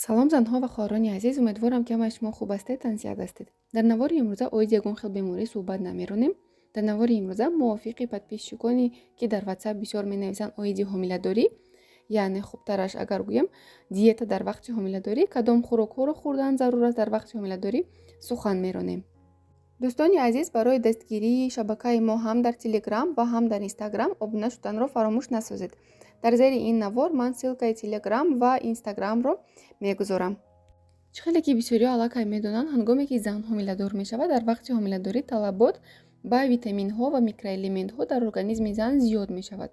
Салом, занҳо ва хоҳарони азиз! Умедворам, ки ҳамаи шумо хуб ҳастед, тансиҳат ҳастед. Дар навори имрӯза оиди ягон хел беморӣ суҳбат намеронем. Дар навори имрӯза мувофиқи подписчиконе, ки дар WhatsApp бисёр менависанд, оиди ҳомиладорӣ, яъне хубтараш агар гӯям, диета дар вақти ҳомиладорӣ, кадом хӯрокҳоро хӯрдан зарур аст дар вақти ҳомиладорӣ, сухан меронем. Дӯстони азиз, барои дастгирии шабакаи мо ҳам дар Телеграм ва ҳам дар Инстаграм обуна шуданро фаромӯш насозед. Дар зери ин навор ман ссылкаи Телеграм ва Инстаграмро мегузорам. Чӣ хеле ки бисёриҳо аллакай медонанд, ҳангоме ки зан ҳомиладор мешавад, дар вақти ҳомиладорӣ талабот ба витаминҳо ва микроэлементҳо дар организми зан зиёд мешавад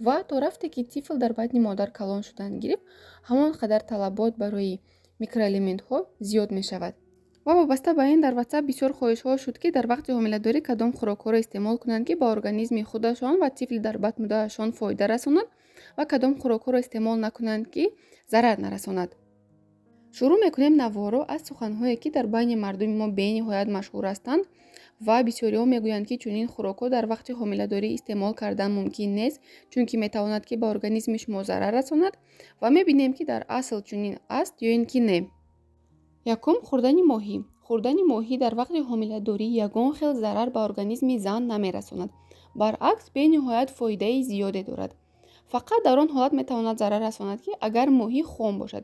ва то рафте ки тифл дар батни модар калон шудан гирифт, ҳамон қадар талабот барои микроэлементҳо зиёд мешавад. Ва вобаста ба ин дар WhatsApp бисёр хоҳишҳо шуд, ки дар вақти ҳомиладорӣ кадом хӯрокҳоро истеъмол кунанд, ки ба организми худашон ва тифли дар батн будаашон фоида расонад, ва кадом хӯрокҳоро истеъмол накунанд, ки зарар нарасонад. Шурӯъ мекунем наворро аз суханҳое, ки дар байни мардуми мо бениҳоят машҳур ҳастанд ва бисёриҳо мегӯянд, ки чунин хӯрокҳо дар вақти ҳомиладорӣ истеъмол кардан мумкин нест, чунки метавонад, ки ба организми шумо зарар расонад. Ва мебинем, ки дар асл чунин аст ё ин ки не. Якум: хӯрдани моҳӣ. Хӯрдани моҳӣ дар вақти ҳомиладорӣ ягон хел зарар ба организми зан намерасонад, баръакс, бениҳоят фоидаи зиёде дорад. Фақат дар он ҳолат метавонад зарар расонад, ки агар моҳӣ хом бошад,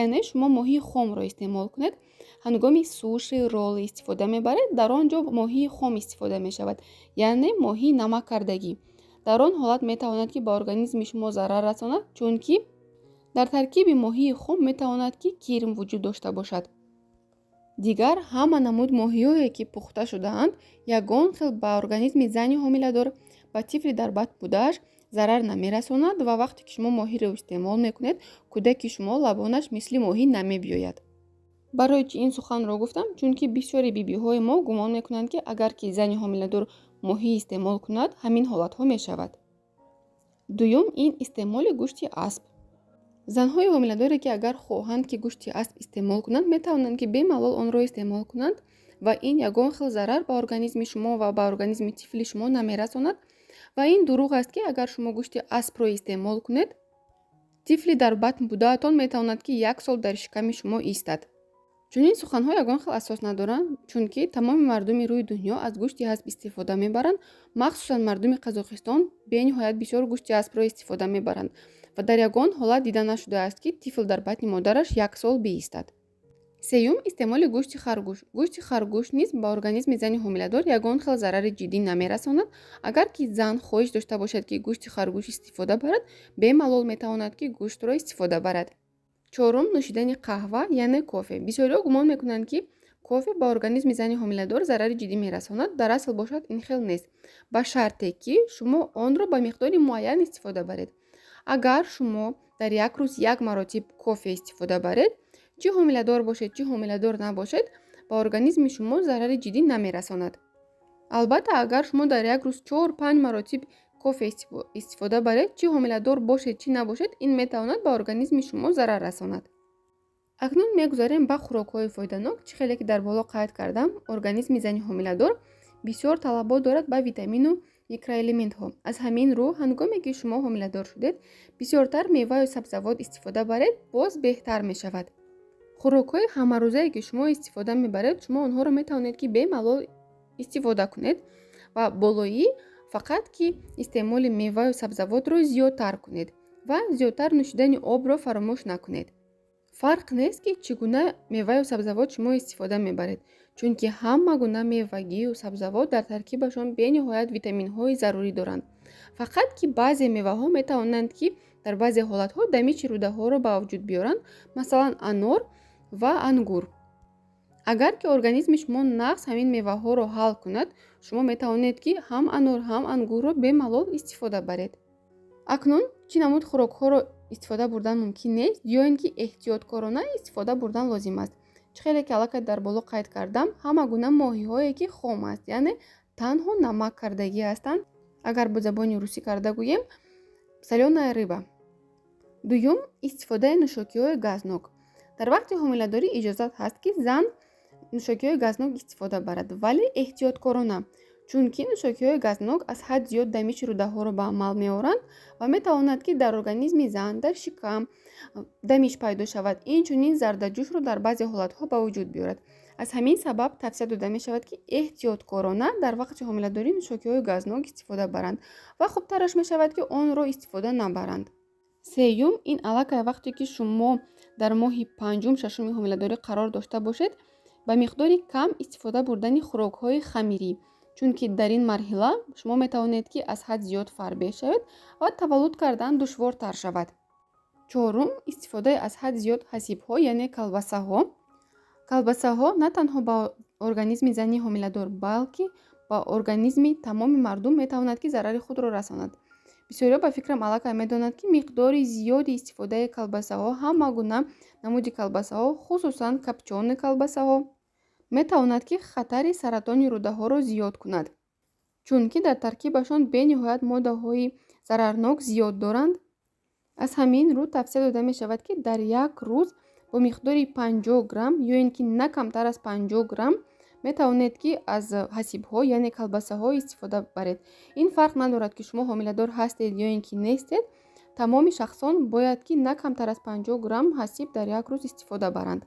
яъне шумо моҳии хомро истеъмол кунед. Ҳангоми суши, ролл истифода мебаред, дар он ҷо моҳии хом истифода мешавад, яъне моҳии намаккардагӣ. Дар он ҳолат метавонад, ки ба организми шумо зарар расонад, чунки дар таркиби моҳии хом метавонад, ки кирм вуҷуд дошта бошад. Дигар ҳама намуд моҳиҳое, ки пухта шудаанд, ягон хел ба организми зани ҳомиладор, ба тифли дар батн будааш зарар намерасонад. Ва вақте ки шумо моҳиро истеъмол мекунед, кӯдаки шумо лабонаш мисли моҳӣ намебиёяд. Барои чӣ ин суханро гуфтам? Чунки бисёри бибиҳои мо гумон мекунанд, ки агар ки зани ҳомиладор моҳӣ истеъмол кунад, ҳамин ҳолатҳо мешавад. Дуюм: ин истеъмоли гӯшти асп. Занҳои ҳомиладоре, ки агар хоҳанд, ки гӯшти асп истеъмол кунанд, метавонанд, ки бемалол онро истеъмол кунанд ва ин ягон хел зарар ба организми шумо ва ба организми тифли шумо намерасонад. Ва ин дурӯғ аст, ки агар шумо гӯшти аспро истеъмол кунед, тифли дар батн будаатон метавонад, ки як сол дар шиками шумо истад. Чунин суханҳо ягон хел асос надоранд, чунки тамоми мардуми рӯи дунё аз гӯшти асп истифода мебаранд. Махсусан мардуми Қазоқистон бениҳоят бисёр гӯшти аспро истифода мебаранд ва дар ягон ҳолат дида нашудааст, ки тифл дар батни модараш як сол биистад. Сеюм: истеъмоли гӯшти харгӯш. Гӯшти харгӯш низ ба организми зани ҳомиладор ягон хел зарари ҷиддӣ намерасонад. Агар ки зан хоҳиш дошта бошад, ки гӯшти харгӯш истифода барад, бемалол метавонад, ки гӯштро истифода барад. Чорум: нӯшидани қаҳва, яъне кофе. Бисёриҳо гумон мекунанд, ки кофе ба организми зани ҳомиладор зарари ҷиддӣ мерасонад. Дар асл бошад, ин хел нест, ба шарте ки шумо онро ба миқдори муайян истифода баред. Агар шумо дар як рӯз як маротиб кофе истифода баред, чӣ ҳомиладор бошед, чӣ ҳомиладор набошед, ба организми шумо зарари ҷиддӣ намерасонад. Албатта, агар шумо дар як рӯз 4-5 маротиб кофе истифода баред, чӣ ҳомиладор бошед, чӣ набошед, ин метавонад ба организми шумо зарар расонад. Акнун мегузарем ба хӯрокҳои фоиданок. Чӣ хеле ки дар боло қайд кардам, организми зани ҳомиладор бисёр талабот дорад ба витамину микроэлементҳо. Аз ҳамин рӯ, ҳангоме ки шумо ҳомиладор шудед, бисёртар меваю сабзавот истифода баред, боз беҳтар мешавад. Хӯрокҳои ҳамарӯзае, ки шумо истифода мебаред, шумо онҳоро метавонед, ки бемалол истифода кунед ва болоӣ фақат ки истеъмоли меваю сабзавотро зиёдтар кунед ва зиёдтар нӯшидани обро фаромӯш накунед. Фарқ нест, ки чӣ гуна меваю сабзавот шумо истифода мебаред, чунки ҳама гуна мевагию сабзавот дар таркибашон бениҳоят витаминҳои зарурӣ доранд. Фақат ки баъзе меваҳо метавонанд, ки дар баъзе ҳолатҳо дамичи рӯдаҳоро ба вуҷуд биёранд, масалан, анор ва ангур. Агар ки организми шумо нағз ҳамин меваҳоро ҳал кунад, шумо метавонед, ки ҳам анор, ҳам ангурро бемалол истифода баред. Акнун чӣ намуд хӯрокҳоро истифода бурдан мумкин нест ё ин ки эҳтиёткорона истифода бурдан лозим аст? Чӣ хеле ки аллакай дар боло қайд кардам, ҳама гуна моҳиҳое, ки хом аст, яъне танҳо намак кардагӣ ҳастанд, агар бо забони русӣ карда гӯем, солёная рыба. Дуюм: истифодаи нӯшокиҳои газнок. Дар вақти ҳомиладорӣ иҷозат ҳаст, ки зан нӯшокиҳои газнок истифода барад, вале эҳтиёткорона. Чунки нӯшокиҳои газнок аз ҳад зиёд дамиши рӯдаҳоро ба амал меоранд ва метавонад, ки дар организми зан, дар шикам дамиш пайдо шавад. Инчунин зардаҷӯшро дар баъзе ҳолатҳо ба вуҷуд биёрад. Аз ҳамин сабаб тавсия дода мешавад, ки эҳтиёткорона дар вақти ҳомиладорӣ нӯшокиҳои газнок истифода баранд ва хубтараш мешавад, ки онро истифода набаранд. Сеюм, ин аллакай вақте ки шумо дар моҳи панҷум, шашуми ҳомиладорӣ қарор дошта бошед, ба миқдори кам истифода бурдани хӯрокҳои хамирӣ, чунки дар ин марҳила шумо метавонед, ки аз ҳад зиёд фарбеҳ шавед ва таваллуд кардан душвортар шавад. Чорум, истифодаи аз ҳад зиёд ҳасибҳо, яъне колбасаҳо. Колбасаҳо на танҳо ба организми зани ҳомиладор, балки ба организми тамоми мардум метавонад, ки зарари худро расонад. Бисёриҳо, ба фикрам, аллакай медонанд, ки миқдори зиёди истифодаи колбасаҳо, ҳама гуна намуди колбасаҳо, хусусан копчёный колбасаҳо, метавонад, ки хатари саратони рӯдаҳоро зиёд кунад, чунки дар таркибашон бениҳоят моддаҳои зарарнок зиёд доранд. Аз ҳамин рӯ тавсия дода мешавад, ки дар як рӯз бо миқдори 50 грамм ё ин ки на камтар аз 50 грамм метавонед, ки аз ҳасибҳо, яъне колбасаҳо истифода баред. Ин фарқ надорад, ки шумо ҳомиладор ҳастед ё ин ки нестед. Тамоми шахсон бояд, ки на камтар аз 50 грамм ҳасиб дар як рӯз истифода баранд.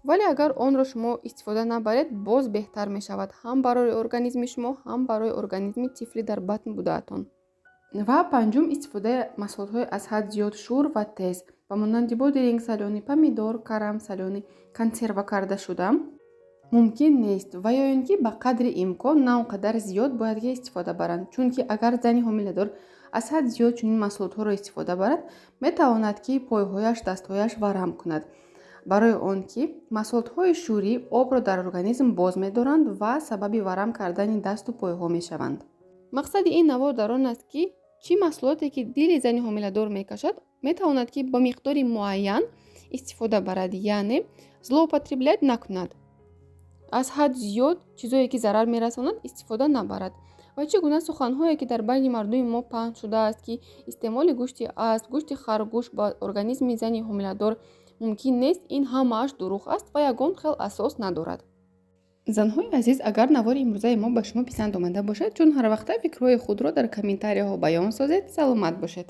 Вале агар онро шумо истифода набаред, боз беҳтар мешавад ҳам барои организми шумо, ҳам барои организми тифли дар батн будаатон. Ва панҷум, истифодаи маҳсулотҳои аз ҳад зиёд шӯр ва тез, ба монанди бодиринг солёный, помидор, карам солёный, консерва карда шуда мумкин нест ва ё ин ки ба қадри имкон на он қадар зиёд бояд ки истифода баранд, чунки агар зани ҳомиладор аз ҳад зиёд чунин маҳсулотҳоро истифода барад, метавонад, ки пойҳояш, дастҳояш варам кунад, барои он ки маҳсулотҳои шӯрӣ обро дар организм боз медоранд ва сабаби варам кардани дасту пойҳо мешаванд. Мақсади ин навор дар он аст, ки чӣ маҳсулоте ки дили зани ҳомиладор мекашад, метавонад, ки ба миқдори муайян истифода барад, яъне злоупотреблять накунад, аз ҳад зиёд чизое ки зарар мерасонад, истифода набарад. Ва чӣ гуна суханҳое ки дар байни мардуми мо паҳн шудааст, ки истеъмоли гӯшти асп, гӯшти харгӯш ба организми зани ҳомиладор мумкин нест, ин ҳамааш дурӯғ аст ва ягон хел асос надорад. Занҳои азиз, агар навори имрӯзаи мо ба шумо писанд омада бошад, чун ҳарвақта фикрҳои худро дар комментарияҳо баён созед. Саломат бошед.